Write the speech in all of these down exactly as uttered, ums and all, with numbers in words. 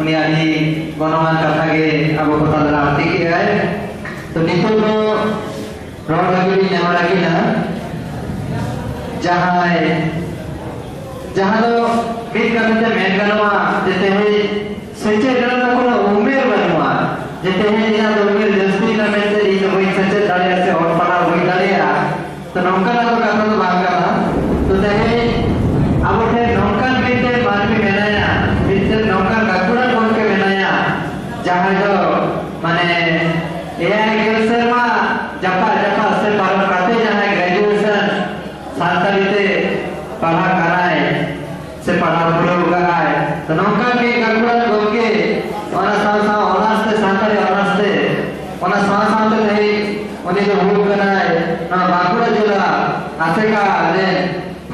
ᱩᱱᱤ ᱟᱹᱰᱤ ᱜᱚᱱᱚᱝᱟᱱ ᱠᱟᱛᱷᱟ ᱜᱮ ᱟᱵᱚ ᱠᱚ ᱛᱟᱞᱟ ᱨᱮ ᱟᱬᱛᱤ ᱠᱮᱫᱟᱭ᱾ ᱛᱚ, ᱱᱤᱛᱚᱜ ᱫᱚ ᱨᱚᱲ ᱞᱟᱹᱜᱤᱫ ᱤᱧ ᱱᱮᱦᱚᱨ ᱟᱹᱠᱤᱱᱟ, ᱡᱟᱦᱟᱸᱭ, ᱡᱟᱦᱟᱸ ᱫᱚ ᱢᱤᱫ ᱠᱟᱛᱷᱟ ᱛᱮ ᱢᱮᱱ ᱜᱟᱱᱚᱜᱼᱟ ᱡᱮ ᱛᱮᱦᱮᱧ ᱥᱮᱪᱮᱫ ᱨᱮᱱᱟᱜ ᱫᱚ ᱠᱳᱱᱳ ᱩᱢᱮᱨ ᱵᱟᱹᱱᱩᱜᱼᱟ, ᱡᱮ ᱛᱮᱦᱮᱧ ᱤᱧᱟᱹᱜ ᱫᱚ ᱩᱢᱮᱨ ᱡᱟᱹᱥᱛᱤᱭᱮᱱᱟ ᱢᱮᱱᱛᱮ ᱤᱧ ᱫᱚ ᱵᱟᱹᱧ ᱥᱮᱪᱮᱫ ᱫᱟᱲᱮᱭᱟᱜᱼᱟ ᱥᱮ ᱚᱞ ᱯᱟᱲᱦᱟᱣ ᱵᱟᱹᱧ ᱫᱟᱲᱮᱭᱟᱜᱼᱟ᱾ ᱛᱚ, ᱱᱚᱝᱠᱟᱱᱟᱜ ᱫᱚ ᱠᱟᱛᱷᱟ ᱫᱚ ᱵᱟᱝ ᱠᱟᱱᱟ᱾ ᱛᱚ, ᱛᱮᱦᱮᱧ ᱟᱵᱚ ᱴᱷᱮᱱ ᱱᱚᱝᱠᱟᱱ ᱢᱤᱫᱴᱮᱱ ᱢᱟᱹᱱᱢᱤ ᱢᱮᱱᱟᱭᱟ, ᱢᱤᱫᱴᱮᱱ ᱱᱚᱝᱠᱟᱱ ᱜᱟᱹᱠᱷᱩᱲᱟᱱ ᱜᱚᱢᱠᱮ ᱢᱮᱱᱟᱭᱟ, ᱡᱟᱦᱟᱸᱭ ᱫᱚ ᱢᱟᱱᱮ ᱮᱭᱟᱭ ᱜᱮᱞ ᱥᱮᱨᱢᱟ ᱡᱟᱯᱟᱜ ᱡᱟᱯᱟᱜ ᱥᱮ ᱯᱟᱨᱚᱢ ᱠᱟᱛᱮ ᱡᱟᱦᱟᱸᱭ graduation ᱥᱟᱱᱛᱟᱲᱤ ᱛᱮ ᱯᱟᱲᱦᱟᱜ ᱠᱟᱱᱟᱭ ᱥᱮ ᱯᱟᱲᱦᱟᱣ ᱯᱩᱨᱟᱹᱣ ᱠᱟᱜᱼᱟᱭ᱾ ᱛᱚ, ᱱᱚᱝᱠᱟ ᱜᱮ ᱜᱟᱹᱠᱷᱩᱲᱟᱱ ᱜᱚᱢᱠᱮ ᱚᱱᱟ ᱥᱟᱶ ᱥᱟᱶ honours ᱛᱮ, ᱥᱟᱱᱛᱟᱲᱤ honours ᱛᱮ, ᱚᱱᱟ ᱥᱟᱶ ᱥᱟᱶᱛᱮ ᱛᱮᱦᱮᱧ ᱩᱱᱤ ᱫᱚ ᱦᱩᱭᱩᱜ ᱠᱟᱱᱟᱭ ᱱᱚᱣᱟ ᱵᱟᱸᱠᱩᱲᱟ ᱡᱮᱞᱟ ᱟᱥᱮᱠᱟ ᱨᱮᱱ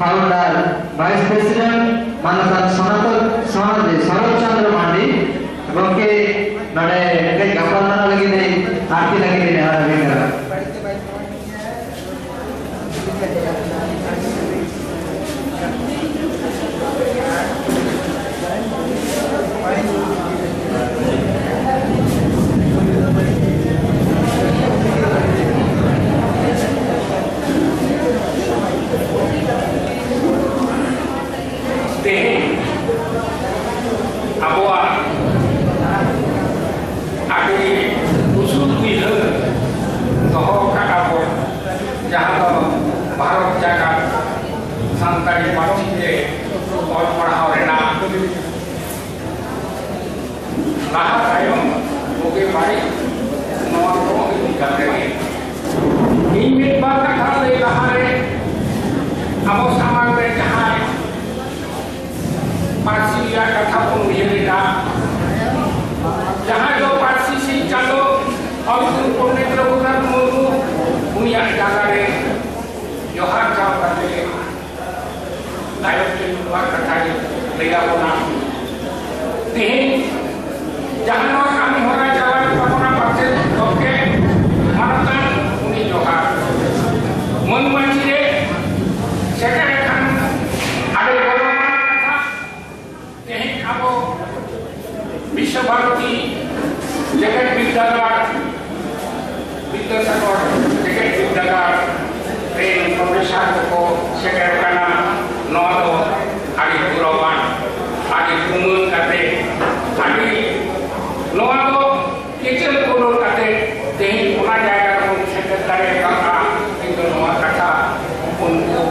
founder, vice president ᱢᱟᱱᱚᱛᱟᱱ ᱥᱚᱱᱟᱛᱚᱱ, ᱥᱚᱱᱟᱛᱚᱱ ᱥᱚᱨᱚᱛ ᱪᱚᱱᱫᱨᱚ ᱢᱟᱱᱰᱤ ᱜᱚᱢᱠᱮ ᱱᱚᱰᱮ ᱠᱟᱹᱡ ᱜᱟᱯᱟᱞ ᱢᱟᱨᱟᱣ ᱞᱟᱹᱜᱤᱫ ᱮ ᱟᱬᱛᱤ ᱞᱟᱹᱜᱤᱫ ᱮ ᱱᱮᱦᱚᱨ ᱟᱹᱵᱤᱱ ᱠᱟᱱᱟ᱾ ᱛᱮᱦᱮᱧ ᱟᱵᱚᱣᱟᱜ ᱟᱹᱰᱤ ᱩᱥᱩᱞ ᱩᱭᱦᱟᱹᱨ ᱵᱤᱥᱥᱚ ᱵᱷᱟᱨᱚᱛᱤ ᱡᱮᱜᱮᱛ ᱵᱤᱨᱫᱟᱹᱜᱟᱲ, ᱵᱤᱫᱽᱫᱟᱥᱟᱜᱚᱨ ᱡᱮᱜᱮᱛ ᱵᱤᱨᱫᱟᱹᱜᱟᱲ ᱨᱮᱱ ᱯᱨᱚᱯᱷᱮᱥᱚᱨ ᱠᱚᱠᱚ ᱥᱮᱴᱮᱨ ᱠᱟᱱᱟ᱾ ᱱᱚᱣᱟ ᱫᱚ ᱟᱹᱰᱤ ᱜᱚᱨᱚᱵᱟᱱ, ᱟᱹᱰᱤ ᱩᱢᱟᱹᱱ ᱠᱟᱛᱮ, ᱟᱹᱰᱤ, ᱱᱚᱣᱟ ᱫᱚ ᱠᱮᱪᱮᱫ ᱠᱚ ᱨᱚᱲ ᱠᱟᱛᱮ ᱛᱮᱦᱮᱧ ᱚᱱᱟ ᱡᱟᱭᱜᱟ ᱨᱮᱵᱚᱱ ᱥᱮᱴᱮᱨ ᱫᱟᱲᱮ ᱠᱟᱣᱫᱟ᱾ ᱤᱧ ᱫᱚ ᱱᱚᱣᱟ ᱠᱟᱛᱷᱟ ᱩᱱᱠᱩ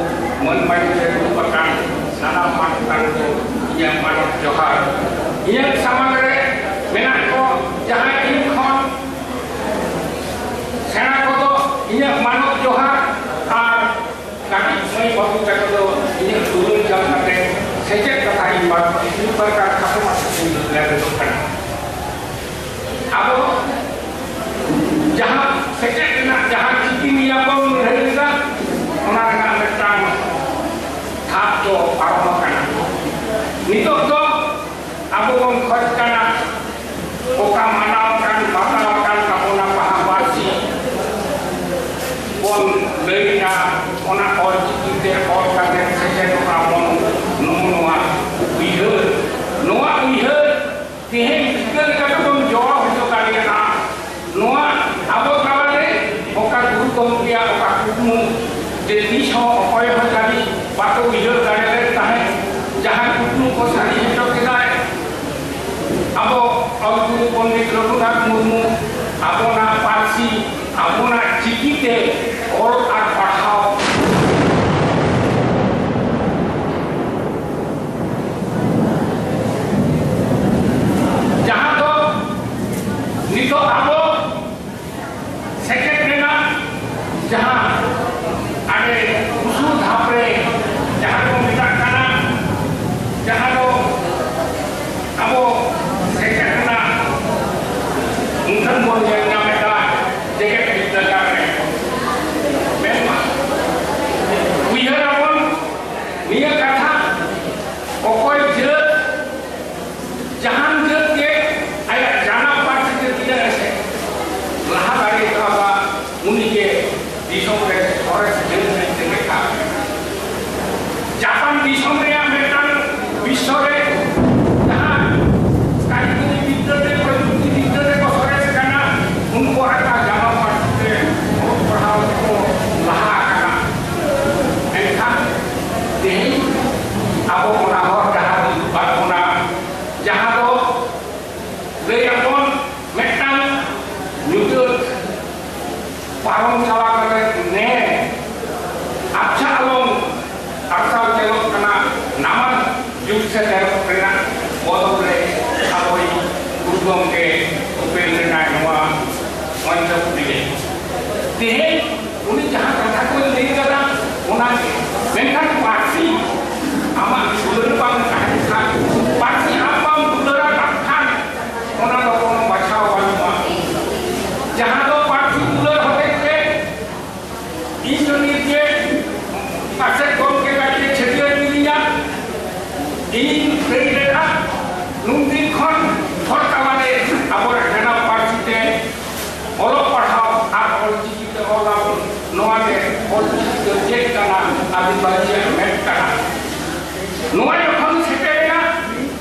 ᱢᱟᱹᱱ ᱢᱟᱹᱡᱷᱤ ᱨᱮ ᱫᱩᱲᱩᱵ ᱟᱠᱟᱱ ᱥᱟᱱᱟᱢ ᱢᱟᱱᱚᱛᱟᱱ ᱠᱚ ᱤᱧᱟᱹᱜ ᱢᱟᱱᱚᱛ ᱡᱚᱦᱟᱨ᱾ ᱤᱧᱟᱹᱜ ᱥᱟᱢᱟᱝ ᱨᱮ ᱢᱮᱱᱟᱜ ᱠᱚ ᱡᱟᱦᱟᱸᱭ ᱤᱧ ᱠᱷᱚᱱ ᱥᱮᱬᱟ ᱠᱚᱫᱚ ᱤᱧᱟᱹᱜ ᱢᱟᱱᱚᱛ ᱡᱚᱦᱟᱨ, ᱟᱨ ᱠᱟᱹᱴᱤᱡ ᱢᱟᱹᱭ ᱵᱟᱹᱵᱩ ᱛᱟᱠᱚ ᱫᱚ ᱤᱧᱟᱹᱜ ᱫᱩᱞᱟᱹᱲ ᱡᱚᱢ ᱠᱟᱛᱮ ᱥᱮᱪᱮᱫ ᱠᱟᱛᱷᱟ ᱤᱧ ᱵᱟᱨ ᱢᱤᱫ ᱵᱟᱨ ᱠᱟᱛᱷᱟ ᱠᱚ ᱢᱟᱥᱮ ᱤᱧ ᱞᱟᱹᱭ ᱞᱟᱹᱜᱤᱫᱚᱜ ᱠᱟᱱᱟ᱾ ᱟᱵᱚ ᱡᱟᱦᱟᱸ ᱥᱮᱪᱮᱫ ᱨᱮᱱᱟᱜ ᱡᱟᱦᱟᱸ ᱪᱤᱠᱤ ᱱᱤᱭᱟᱹ ᱵᱚᱱ ᱞᱟᱹᱲᱦᱟᱹᱭ ᱞᱮᱫᱟ, ᱚᱱᱟ ᱨᱮᱱᱟᱜ ᱢᱤᱫᱴᱟᱝ ᱫᱷᱟᱯ ᱫᱚ ᱯᱟᱨᱚᱢ ᱟᱠᱟᱱᱟ᱾ ᱱᱤᱛᱚᱜ ᱫᱚ ᱟᱵᱚ ᱵᱚᱱ ᱠᱷᱚᱡ ᱠᱟᱱᱟ, ᱚᱠᱟ ᱢᱟᱱᱟᱣ ᱟᱠᱟᱱ, ᱵᱟᱛᱟᱣ ᱟᱠᱟᱱ ᱛᱟᱵᱚᱱᱟ ᱵᱟᱦᱟ ᱯᱟᱹᱨᱥᱤ ᱵᱚᱱ ᱞᱟᱹᱭᱮᱫᱼᱟ, ᱚᱱᱟ ᱚᱞ ᱪᱤᱠᱤ ᱛᱮ ᱚᱞ ᱠᱟᱛᱮ ᱥᱮᱪᱮᱫᱚᱜ ᱟᱵᱚᱱ᱾ ᱱᱚᱜᱼᱚ ᱱᱚᱣᱟ ᱩᱭᱦᱟᱹᱨ, ᱱᱚᱣᱟ ᱩᱭᱦᱟᱹᱨ ᱛᱮᱦᱮᱧ ᱪᱤᱠᱟᱹ ᱞᱮᱠᱟᱛᱮ ᱵᱚᱱ ᱡᱚᱲᱟᱣ ᱦᱚᱪᱚ ᱫᱟᱲᱮᱭᱟᱜᱼᱟ? ᱱᱚᱣᱟ ᱟᱵᱚ ᱛᱟᱞᱟᱨᱮ ᱚᱠᱟ ᱜᱩᱨᱩ ᱜᱚᱢᱠᱮᱭᱟᱜ ᱚᱠᱟ ᱠᱩᱠᱢᱩ, ᱡᱮ ᱛᱤᱥ ᱦᱚᱸ ᱚᱠᱚᱭ ᱦᱚᱸ ᱡᱟᱹᱱᱤᱡ ᱵᱟᱠᱚ ᱩᱭᱦᱟᱹᱨ ᱫᱟᱲᱮ ᱞᱮᱫ ᱛᱟᱦᱮᱸᱫ, ᱡᱟᱦᱟᱸ ᱠᱩᱠᱢᱩ ᱠᱚ ᱥᱟᱹᱨᱤ ᱦᱚᱪᱚ ᱠᱮᱫᱟᱭ, ᱟᱵᱚ ᱚᱞ ᱜᱩᱨᱩ ᱯᱚᱱᱰᱤᱛ ᱨᱚᱜᱷᱩᱱᱟᱛᱷ ᱢᱩᱨᱢᱩ ᱟᱵᱚᱱᱟᱜ ᱯᱟᱹᱨᱥᱤ, ᱟᱵᱚᱱᱟᱜ ᱪᱤᱠᱤ ᱛᱮ ᱚᱞ ᱟᱨ ᱯᱟᱲᱦᱟᱣ᱾ ᱡᱟᱦᱟᱸ ᱫᱚ ᱱᱤᱛᱚᱜ ᱟᱵᱚ ᱥᱮᱪᱮᱫ ᱨᱮᱱᱟᱜ ᱡᱟᱦᱟᱸ ᱟᱹᱰᱤ ᱩᱥᱩᱞ ᱫᱷᱟᱯ ᱨᱮ ᱡᱟᱦᱟᱸ ᱠᱚ ᱢᱮᱛᱟᱜ ᱠᱟᱱᱟ, ᱡᱟᱦᱟᱸ ᱫᱚ ᱟᱵᱚ ᱥᱮᱪᱮᱫ ᱨᱮᱱᱟᱜ ᱢᱩᱴᱷᱟᱹᱱ ᱵᱚᱱ ᱧᱮᱞ ᱧᱟᱢᱮᱫᱟ ᱡᱮᱜᱮᱛ ᱵᱤᱨᱫᱟᱹᱜᱟᱲ ᱨᱮ᱾ ᱢᱮᱱᱢᱟ, ᱩᱭᱦᱟᱹᱨ ᱟᱵᱚᱱ ᱱᱤᱭᱟᱹ ᱠᱟᱛᱷᱟ, ᱚᱠᱚᱭ ᱡᱟᱹᱛ, ᱡᱟᱦᱟᱱ ᱡᱟᱹᱛ ᱜᱮ ᱟᱭᱟᱜ ᱡᱟᱱᱟᱢ ᱯᱟᱹᱨᱥᱤ ᱛᱮ ᱛᱤᱱᱟᱹᱜ ᱮ ᱞᱟᱦᱟ ᱫᱟᱲᱮ ᱠᱟᱣᱫᱟ, ᱩᱱᱤ ᱜᱮ ᱫᱤᱥᱚᱢ ᱯᱟᱨᱚᱢ ᱪᱟᱞᱟᱣ ᱠᱟᱛᱮ ᱱᱮ ᱟᱵᱪᱷᱟ ᱟᱞᱚᱢ ᱟᱨᱥᱟᱞ ᱧᱮᱞᱚᱜ ᱠᱟᱱᱟ᱾ ᱱᱟᱣᱟ ᱡᱩᱜᱽ ᱥᱮᱴᱮᱨᱚᱜ ᱨᱮᱱᱟᱜ ᱵᱚᱫᱚᱞ ᱨᱮ ᱟᱵᱚᱭᱤᱡ ᱜᱩᱨᱩ ᱜᱚᱢᱠᱮ ᱩᱯᱮᱞ ᱞᱮᱱᱟᱭ ᱱᱚᱣᱟ ᱢᱚᱧᱪᱚᱯᱩᱨᱤ ᱨᱮ᱾ ᱛᱮᱦᱮᱧ ᱩᱱᱤ ᱡᱟᱦᱟᱸ ᱠᱟᱛᱷᱟ ᱠᱚᱭ ᱞᱟᱹᱭ ᱠᱟᱫᱟ, ᱚᱱᱟ ᱜᱮ᱾ ᱢᱮᱱᱠᱷᱟᱱ ᱯᱟᱹᱨᱥᱤ ᱟᱢᱟᱜ ᱫᱩᱞᱟᱹᱲ ᱵᱟᱝ ᱛᱟᱦᱮᱱ ᱠᱷᱟᱱ, ᱯᱟᱹᱨᱥᱤ ᱟᱢ ᱵᱟᱢ ᱫᱩᱞᱟᱹᱲᱟ ᱠᱷᱟᱱ, ᱚᱱᱟ ᱫᱚ ᱠᱳᱱᱳ ᱵᱟᱪᱷᱟᱣ ᱵᱟᱹᱱᱩᱜᱼᱟ᱾ ᱡᱟᱦᱟᱸ ᱫᱚ ᱯᱟᱹᱨᱥᱤ ᱫᱩᱞᱟᱹᱲ ᱦᱚᱛᱮᱡ ᱛᱮ ᱤᱧ ᱫᱚ ᱱᱤᱛ ᱜᱮ ᱢᱟᱪᱮᱫ ᱜᱚᱢᱠᱮ ᱠᱟᱛᱮ ᱪᱷᱟᱹᱴᱭᱟᱹᱨ ᱠᱤᱫᱤᱧᱟ᱾ ᱤᱧ ᱞᱟᱹᱭ ᱞᱮᱫᱟ, ᱱᱩᱱ ᱫᱤᱱ ᱠᱷᱚᱱ ᱦᱚᱲ ᱛᱟᱞᱟᱨᱮ ᱟᱵᱚᱣᱟᱜ ᱡᱟᱱᱟᱢ ᱯᱟᱹᱨᱥᱤ ᱛᱮ ᱚᱞᱚᱜ ᱯᱟᱲᱦᱟᱣ ᱟᱨ ᱚᱞᱪᱤᱠᱤ ᱛᱮ ᱚᱞ ᱟᱵᱚᱱ, ᱱᱚᱣᱟ ᱜᱮ ᱚᱞᱪᱤᱠᱤ ᱫᱚ ᱪᱮᱫ ᱠᱟᱱᱟ, ᱟᱹᱫᱤᱵᱟᱹᱥᱤᱭᱟᱜ ᱢᱮᱫ ᱠᱟᱱᱟ᱾ ᱱᱚᱣᱟ ᱡᱚᱠᱷᱚᱱ ᱥᱮᱴᱮᱨᱮᱱᱟ,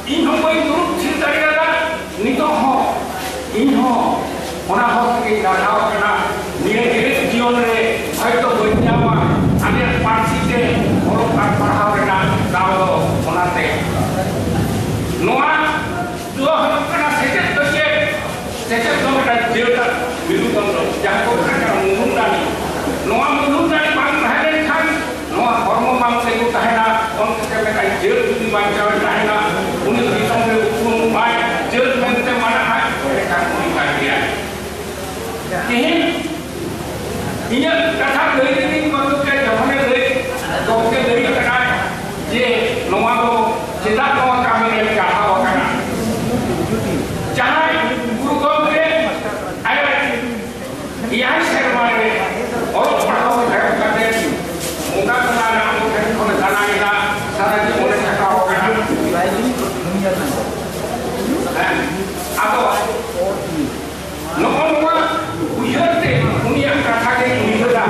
ᱤᱧ ᱦᱚᱸ ᱵᱟᱹᱧ ᱫᱩᱲᱩᱵ ᱛᱷᱤᱨ ᱫᱟᱲᱮᱭᱟᱫᱟ᱾ ᱱᱤᱛᱚᱜ ᱦᱚᱸ ᱤᱧ ᱦᱚᱸ ᱚᱱᱟ ᱦᱚᱨ ᱛᱮᱜᱮᱧ ᱰᱟᱨᱦᱟᱣ ᱠᱟᱱᱟ᱾ ᱱᱤᱭᱟᱹ ᱡᱤᱭᱚᱱ ᱨᱮ ᱦᱚᱭᱛᱚ ᱵᱟᱹᱧ ᱧᱟᱢᱟ ᱟᱞᱮᱭᱟᱜ ᱯᱟᱹᱨᱥᱤ ᱛᱮ ᱚᱞᱚᱜ ᱟᱨ ᱯᱟᱲᱦᱟᱣ ᱨᱮᱱᱟᱜ ᱫᱟᱣ ᱫᱚ᱾ ᱚᱱᱟᱛᱮ ᱱᱚᱣᱟ ᱫᱚ ᱦᱩᱭᱩᱜ ᱠᱟᱱᱟ ᱥᱮᱪᱮᱫ ᱫᱚ ᱪᱮᱫ? ᱥᱮᱪᱮᱫ ᱫᱚ ᱢᱤᱫᱴᱟᱝ ᱡᱤᱭᱟᱹᱲ ᱢᱮᱨᱩᱫᱚᱱᱰᱚ, ᱡᱟᱦᱟᱸ ᱠᱚ ᱢᱮᱛᱟᱜ ᱠᱟᱱᱟ ᱢᱩᱞᱩᱱ ᱫᱟᱲᱮ᱾ ᱱᱚᱣᱟ ᱢᱩᱞᱩᱱ ᱫᱟᱲᱮ ᱵᱟᱝ ᱛᱟᱦᱮᱸ ᱞᱮᱱᱠᱷᱟᱱ ᱱᱚᱣᱟ ᱦᱚᱲᱢᱚ ᱵᱟᱝ ᱛᱤᱸᱜᱩ ᱛᱟᱦᱮᱱᱟ᱾ ᱚᱱᱠᱟᱛᱮ ᱢᱤᱫᱴᱟᱝ ᱡᱟᱹᱛ ᱡᱩᱫᱤ ᱵᱟᱧᱪᱟᱣ ᱮ ᱛᱟᱦᱮᱱᱟ, ᱩᱱᱤ ᱫᱤᱥᱚᱢ ᱨᱮ ᱩᱯᱨᱩᱢ ᱵᱟᱭ ᱡᱟᱹᱛ ᱢᱮᱱᱛᱮ ᱢᱟᱱᱟᱜᱼᱟ, ᱮᱱᱠᱷᱟᱱ ᱩᱱᱤ ᱠᱟᱱ ᱜᱮᱭᱟᱭ᱾ ᱛᱮᱦᱮᱧ ᱤᱧᱟᱹᱜ ᱠᱟᱛᱷᱟ ᱞᱟᱹᱭ ᱛᱮᱜᱮᱧ ᱵᱚᱱᱫᱩᱠ ᱠᱮᱫ, ᱡᱚᱠᱷᱚᱱᱮ ᱞᱟᱹᱭ, ᱜᱚᱢᱠᱮ ᱞᱟᱹᱭ ᱠᱟᱱᱟᱭ ᱡᱮ ᱱᱚᱣᱟ ᱫᱚ ᱪᱮᱫᱟᱜ ᱱᱚᱣᱟ ᱠᱟᱹᱢᱤ ᱨᱮ ᱪᱟᱞᱟᱣ ᱟᱠᱟᱱᱟ? ᱡᱟᱦᱟᱸᱭ ᱜᱩᱨᱩ ᱜᱚᱢᱠᱮ ᱟᱭᱟᱜ ᱮᱭᱟᱭ ᱥᱮᱨᱢᱟ ᱨᱮ ᱚᱞᱚᱜ ᱯᱟᱲᱦᱟᱣ ᱮᱦᱚᱵ ᱠᱟᱛᱮ ᱵᱚᱸᱜᱟ ᱛᱟᱞᱟ ᱨᱮ ᱟᱵᱚ ᱴᱷᱮᱱ ᱠᱷᱚᱱ ᱫᱟᱱᱟᱝ ᱮᱫᱟ, ᱥᱟᱨᱟ ᱡᱤᱵᱚᱱᱮ ᱠᱷᱟᱴᱟᱣ ᱟᱠᱟᱱᱟ᱾ ᱦᱮᱸ, ᱟᱫᱚ ᱱᱚᱜᱼᱚ ᱱᱚᱣᱟ ᱩᱭᱦᱟᱹᱨ ᱛᱮ ᱩᱱᱤᱭᱟᱜ ᱠᱟᱛᱷᱟ ᱜᱮᱧ ᱩᱭᱦᱟᱹᱨᱟ,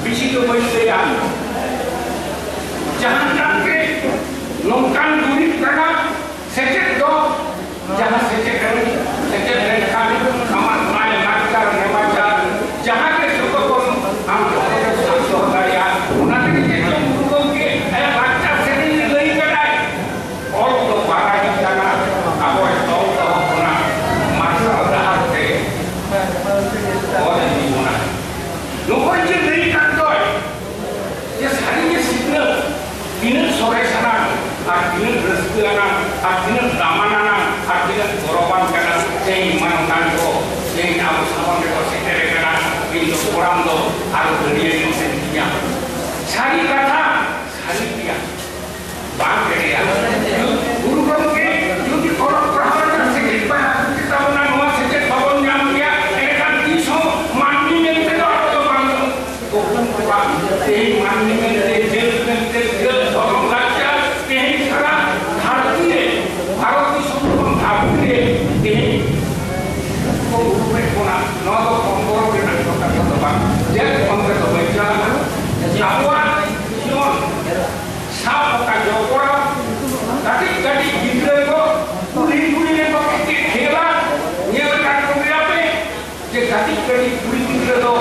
ᱵᱮᱥᱤ ᱫᱚ ᱵᱟᱹᱧ ᱞᱟᱹᱭᱟ᱾ ᱡᱟᱦᱟᱸᱴᱟᱜ ᱜᱮ ᱱᱚᱝᱠᱟᱱ ᱫᱩᱨᱤᱵ ᱠᱟᱱᱟ, ᱥᱮᱪᱮᱫ ᱫᱚ ᱡᱟᱦᱟᱸ ᱥᱮᱪᱮᱫ ᱮᱢ ᱥᱮᱪᱮᱫ ᱞᱮᱱᱠᱷᱟᱱ ᱟᱢᱟᱜ ᱞᱟᱭ ᱞᱟᱠᱪᱟᱨ ᱱᱮᱢᱟᱪᱟᱨ ᱡᱟᱦᱟᱸ ᱥᱟᱹᱨᱤ ᱠᱟᱛᱷᱟ, ᱥᱟᱹᱨᱤ ᱜᱮᱭᱟ, ᱵᱟᱝ ᱮᱲᱮᱭᱟ᱾ ᱜᱩᱨᱩ ᱜᱚᱢᱠᱮ ᱡᱩᱫᱤ ᱚᱞᱚᱜ ᱯᱟᱲᱦᱟᱣ ᱨᱮᱱᱟᱜ ᱥᱮᱪᱮᱫ ᱵᱟᱭ ᱦᱟᱛᱟᱣ ᱠᱮᱛᱟ ᱵᱚᱱᱟ, ᱱᱚᱣᱟ ᱥᱮᱪᱮᱫ ᱵᱟᱵᱚᱱ ᱧᱟᱢ ᱠᱮᱭᱟ, ᱮᱱᱠᱷᱟᱱ ᱛᱤᱥ ᱦᱚᱸ ᱢᱟᱹᱱᱢᱤ ᱢᱮᱱᱛᱮ ᱫᱚ ᱟᱵᱚ ᱫᱚ ᱵᱟᱝ ᱵᱚᱱ ᱩᱯᱨᱩᱢ ᱠᱚᱣᱟ᱾ ᱛᱮᱦᱮᱧ ᱢᱟᱹᱱᱢᱤ ᱢᱮᱱᱛᱮ, ᱡᱟᱹᱛ ᱢᱮᱱᱛᱮ, ᱡᱟᱹᱛ, ᱫᱷᱚᱨᱚᱢ, ᱞᱟᱠᱪᱟᱨ, ᱛᱮᱦᱮᱧ ᱥᱟᱨᱟ ᱫᱷᱟᱹᱨᱛᱤ ᱨᱮ, ᱵᱷᱟᱨᱚᱛ ᱫᱤᱥᱚᱢ ᱠᱷᱚᱱ ᱫᱷᱟᱹᱨᱛᱤ ᱨᱮ ᱛᱮᱦᱮᱧ ᱠᱚ ᱩᱨᱩᱢᱮᱫ ᱵᱚᱱᱟ᱾ ᱱᱚᱣᱟ ᱫᱚ ᱠᱚᱢ ᱜᱚᱨᱚᱵᱽ ᱨᱮᱱᱟᱜ ᱠᱟᱛᱷᱟ ᱫᱚ ᱵᱟᱝ᱾ ᱡᱟᱹᱛ ᱚᱱᱛᱮ ᱫᱚ ᱵᱟᱹᱧ ᱪᱟᱞᱟᱜᱼᱟ᱾ ᱟᱵᱚᱣᱟᱜ ᱡᱤᱭᱚᱱ ᱥᱟᱵ ᱟᱠᱟᱫ ᱡᱚᱯᱲᱟᱣ, ᱠᱟᱹᱴᱤᱡ ᱠᱟᱹᱴᱤᱡ ᱜᱤᱫᱽᱨᱟᱹ ᱠᱚ ᱠᱩᱞᱦᱤ ᱠᱩᱞᱦᱤ ᱨᱮᱠᱚ ᱠᱷᱮᱞᱟ, ᱧᱮᱞ ᱟᱠᱟᱫ ᱠᱚᱜᱮᱭᱟ ᱯᱮ ᱡᱮ ᱠᱟᱹᱴᱤᱡ ᱠᱟᱹᱴᱤᱡ ᱠᱩᱲᱤ ᱜᱤᱫᱽᱨᱟᱹ ᱫᱚ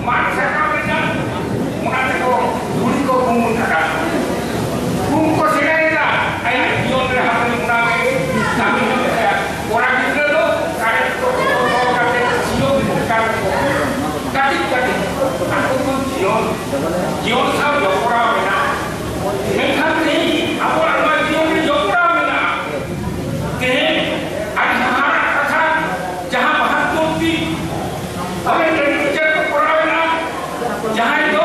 ᱢᱟᱫ ᱥᱟᱠᱟᱢ ᱨᱮᱱᱟᱜ ᱚᱱᱟ ᱛᱮᱠᱚ ᱫᱷᱩᱲᱤ ᱠᱚ ᱵᱩᱱ ᱟᱠᱟᱫ, ᱵᱩᱱ ᱠᱚ ᱥᱮᱬᱟᱭᱮᱫᱟ᱾ ᱟᱭᱟᱜ ᱡᱤᱭᱚᱱ ᱨᱮ ᱦᱟᱯᱮᱱ ᱚᱱᱟ ᱜᱮ ᱠᱟᱹᱢᱤ ᱦᱚᱸ ᱛᱟᱭᱟ᱾ ᱠᱚᱲᱟ ᱜᱤᱫᱽᱨᱟᱹ ᱫᱚ ᱠᱟᱨᱮᱱᱴ ᱠᱚ ᱛᱚᱞ ᱠᱟᱛᱮ ᱥᱤᱭᱳᱜ ᱨᱮ ᱠᱟᱹᱢᱤ ᱠᱚ᱾ ᱠᱟᱹᱴᱤᱡ ᱠᱟᱹᱴᱤᱡ ᱟᱠᱚ ᱠᱚ ᱡᱤᱭᱚᱱ, ᱡᱤᱭᱚᱱ ᱥᱟᱶ ᱡᱚᱯᱲᱟᱣ ᱢᱮᱱᱟᱜᱼᱟ᱾ ᱢᱮᱱᱠᱷᱟᱱ ᱛᱮᱦᱮᱧ ᱟᱵᱚᱣᱟᱜ ᱱᱚᱣᱟ ᱡᱤᱭᱚᱱ ᱨᱮ ᱡᱚᱯᱲᱟᱣ ᱢᱮᱱᱟᱜᱼᱟ᱾ ᱛᱮᱦᱮᱧ ᱟᱹᱰᱤ ᱦᱟᱦᱟᱲᱟᱜ ᱠᱟᱛᱷᱟ, ᱡᱟᱦᱟᱸ ᱵᱟᱦᱟᱛᱛᱳᱨ ᱴᱤ ᱚᱱᱮ ᱴᱮᱱᱰᱩᱞᱠᱟᱨ ᱠᱚ ᱠᱚᱨᱟᱣ ᱮᱫᱟ, ᱡᱟᱦᱟᱸᱭ ᱫᱚ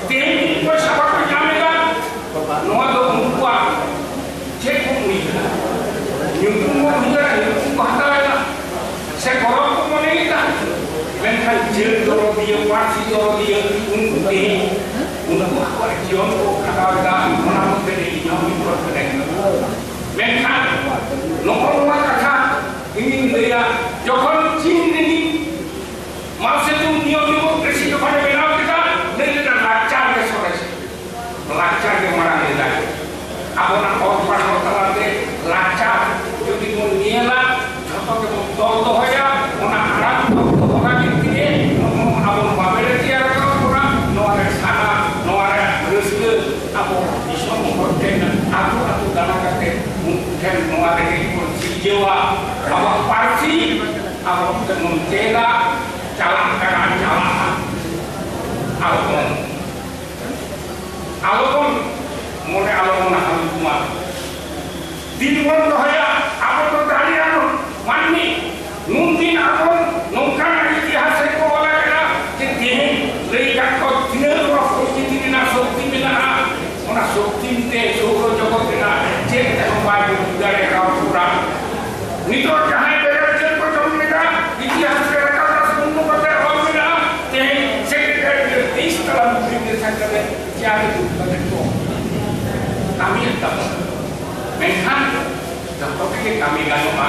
ᱛᱮᱦᱮᱧ ᱯᱚᱭᱥᱟ ᱵᱟᱠᱚ ᱧᱟᱢ ᱮᱫᱟ, ᱱᱚᱣᱟ ᱫᱚ ᱩᱱᱠᱩᱣᱟᱜ ᱪᱮᱫ ᱠᱚ ᱩᱭᱦᱟᱹᱨᱟ? ᱧᱩᱛᱩᱢ ᱠᱚ ᱩᱭᱦᱟᱹᱨᱟ, ᱧᱩᱛᱩᱢ ᱠᱚ ᱦᱟᱛᱟᱣ ᱮᱫᱟ, ᱥᱮ ᱜᱚᱨᱚᱵ ᱠᱚ ᱢᱚᱱᱮᱭᱮᱫᱟ? ᱢᱮᱱᱠᱷᱟᱱ ᱡᱟᱹᱛ ᱫᱚᱨᱚᱫᱤᱭᱟᱹ, ᱯᱟᱹᱨᱥᱤ ᱫᱚᱨᱚᱫᱤᱭᱟᱹ ᱩᱱᱠᱩ ᱛᱮᱦᱮᱧ ᱩᱱᱠᱩ ᱟᱠᱚᱣᱟᱜ ᱡᱤᱭᱚᱱ ᱠᱚ ᱠᱷᱟᱸᱰᱟᱣ ᱮᱫᱟ, ᱚᱱᱟ ᱢᱚᱫᱽᱫᱷᱮ ᱨᱮ ᱤᱧ ᱦᱚᱸ ᱢᱤᱫ ᱦᱚᱲ ᱠᱟᱹᱱᱟᱹᱧ᱾ ᱢᱮᱱᱠᱷᱟᱱ ᱱᱚᱜᱼᱚ ᱱᱚᱣᱟ ᱠᱟᱛᱷᱟ ᱤᱧᱤᱧ ᱞᱟᱹᱭᱟ, ᱡᱚᱠᱷᱚᱱ ᱪᱤᱱ ᱨᱤᱱᱤᱡ ᱢᱟᱣ ᱥᱮᱛᱩᱝ ᱱᱤᱭᱚᱢ ᱰᱮᱢᱳᱠᱨᱮᱥᱤ ᱡᱚᱠᱷᱚᱱᱮ ᱵᱮᱱᱟᱣ ᱠᱮᱫᱟ, ᱞᱟᱹᱭ ᱞᱮᱫᱟ ᱞᱟᱠᱪᱟᱨ ᱜᱮ ᱥᱚᱨᱮᱥ, ᱞᱟᱠᱪᱟᱨ ᱜᱮ ᱢᱟᱲᱟᱝ ᱞᱮᱫᱟᱭ᱾ ᱟᱵᱚᱱᱟᱜ ᱚᱞ ᱯᱟᱲᱦᱟᱣ ᱛᱟᱞᱟᱛᱮ ᱞᱟᱠᱪᱟᱨ ᱡᱩᱫᱤ ᱵᱚᱱ ᱧᱮᱞᱟ, ᱡᱷᱚᱛᱚ ᱜᱮᱵᱚᱱ ᱛᱚᱞ ᱫᱚᱦᱚᱭᱟ, ᱚᱱᱟ ᱟᱲᱟᱝ ᱛᱚᱞ ᱫᱚᱦᱚ ᱞᱟᱹᱜᱤᱫ ᱛᱮᱜᱮ ᱱᱚᱜᱼᱚ ᱟᱵᱚ ᱱᱚᱣᱟ ᱵᱮᱲᱮ ᱛᱮᱭᱟᱨ ᱟᱠᱟᱫ ᱵᱚᱱᱟ᱾ ᱱᱚᱣᱟ ᱨᱮ ᱥᱟᱱᱟ, ᱱᱚᱣᱟ ᱨᱮ ᱨᱟᱹᱥᱠᱟᱹ, ᱟᱵᱚ ᱫᱤᱥᱚᱢ ᱦᱚᱲ ᱴᱷᱮᱱ ᱟᱹᱛᱩ ᱟᱹᱛᱩ ᱫᱟᱬᱟ ᱠᱟᱛᱮ ᱩᱱᱠᱩ ᱴᱷᱮᱱ ᱱᱚᱣᱟ ᱨᱮᱜᱮ ᱵᱚᱱ ᱥᱤᱨᱡᱟᱹᱣᱟ᱾ ᱟᱵᱚᱣᱟᱜ ᱯᱟᱹᱨᱥᱤ ᱟᱵᱚ ᱛᱮᱵᱚᱱ ᱪᱮᱫᱟ, ᱪᱟᱞᱟᱜ ᱠᱟᱱᱟ, ᱪᱟᱞᱟᱜᱼᱟ᱾ ᱟᱞᱚᱵᱚᱱ, ᱟᱞᱚᱵᱚᱱ ᱢᱚᱱᱮ, ᱟᱞᱚᱵᱚᱱ ᱦᱟᱹᱞᱩᱜ ᱢᱟ᱾ ᱫᱤᱱ ᱵᱚᱱ ᱫᱚᱦᱚᱭᱟ, ᱟᱵᱚ ᱫᱚ ᱫᱟᱲᱮᱭᱟᱱ ᱢᱟᱹᱱᱢᱤ᱾ ᱱᱩᱱ ᱫᱤᱱ ᱟᱵᱚ ᱱᱚᱝᱠᱟᱱᱟᱜ ᱤᱛᱤᱦᱟᱥ ᱨᱮᱠᱚ ᱚᱞ ᱟᱠᱟᱫᱟ ᱡᱮ ᱛᱮᱦᱮᱧ ᱞᱟᱹᱭ ᱟᱠᱟᱫ ᱠᱚ ᱛᱤᱱᱟᱹᱜ ᱪᱟᱨ ᱫᱩᱠ ᱠᱟᱛᱮ ᱠᱚ ᱠᱟᱹᱢᱤᱭᱮᱫ ᱛᱟᱵᱚᱱᱟ᱾ ᱢᱮᱱᱠᱷᱟᱱ ᱡᱚᱛᱚ ᱛᱮᱜᱮ ᱠᱟᱹᱢᱤ ᱜᱟᱱᱚᱜᱼᱟ,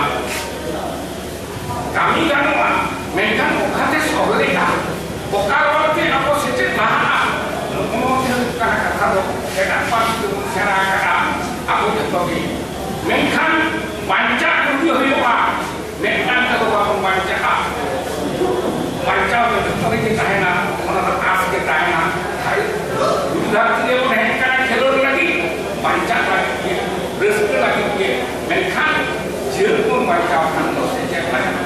ᱠᱟᱹᱢᱤ ᱜᱟᱱᱚᱜᱼᱟ, ᱢᱮᱱᱠᱷᱟᱱ ᱚᱠᱟᱛᱮ ᱥᱚᱦᱞᱮᱜᱼᱟ, ᱚᱠᱟ ᱨᱚᱲ ᱛᱮ ᱟᱵᱚ ᱥᱮᱪᱮᱫ ᱞᱟᱦᱟᱜᱼᱟ, ᱱᱚᱜᱼᱚ ᱱᱚᱣᱟ ᱜᱮ ᱦᱩᱭᱩᱜ ᱠᱟᱱᱟ ᱠᱟᱛᱷᱟ ᱫᱚ᱾ ᱮᱴᱟᱜ ᱯᱟᱹᱨᱥᱤ ᱛᱮᱵᱚᱱ ᱥᱮᱬᱟ ᱟᱠᱟᱫᱼᱟ ᱟᱵᱚ ᱡᱚᱛᱚ ᱜᱮ, ᱢᱮᱱᱠᱷᱟᱱ ᱵᱟᱧᱪᱟᱣ ᱨᱩᱠᱷᱤᱭᱟᱹ ᱦᱩᱭᱩᱜᱼᱟ᱾ ᱢᱤᱫᱴᱟᱝ ᱛᱮᱫᱚ ᱵᱟᱵᱚᱱ ᱵᱟᱧᱪᱟᱜᱼᱟ᱾ ᱵᱟᱧᱪᱟᱣ ᱫᱚ ᱡᱚᱛᱚ ᱨᱮᱜᱮ ᱛᱟᱦᱮᱱᱟ, ᱚᱱᱟ ᱫᱚ ᱟᱸᱥ ᱜᱮ ᱛᱟᱦᱮᱱᱟ᱾ ᱟᱨ ᱫᱷᱩᱲᱤ ᱫᱷᱟᱹᱨᱛᱤ ᱨᱮᱵᱚᱱ ᱦᱮᱡ ᱠᱟᱱᱟ ᱠᱷᱮᱞᱳᱰ ᱞᱟᱹᱜᱤᱫ, ᱵᱟᱧᱪᱟᱜ ᱞᱟᱹᱜᱤᱫ ᱜᱮ, ᱨᱟᱹᱥᱠᱟᱹ ᱞᱟᱹᱜᱤᱫ ᱜᱮ᱾ ᱢᱮᱱᱠᱷᱟᱱ ᱡᱤᱭᱚᱱ ᱵᱚᱱ ᱵᱟᱧᱪᱟᱣ ᱠᱷᱟᱱ ᱫᱚ ᱥᱮᱪᱮᱫ ᱞᱟᱹᱜᱤᱫ᱾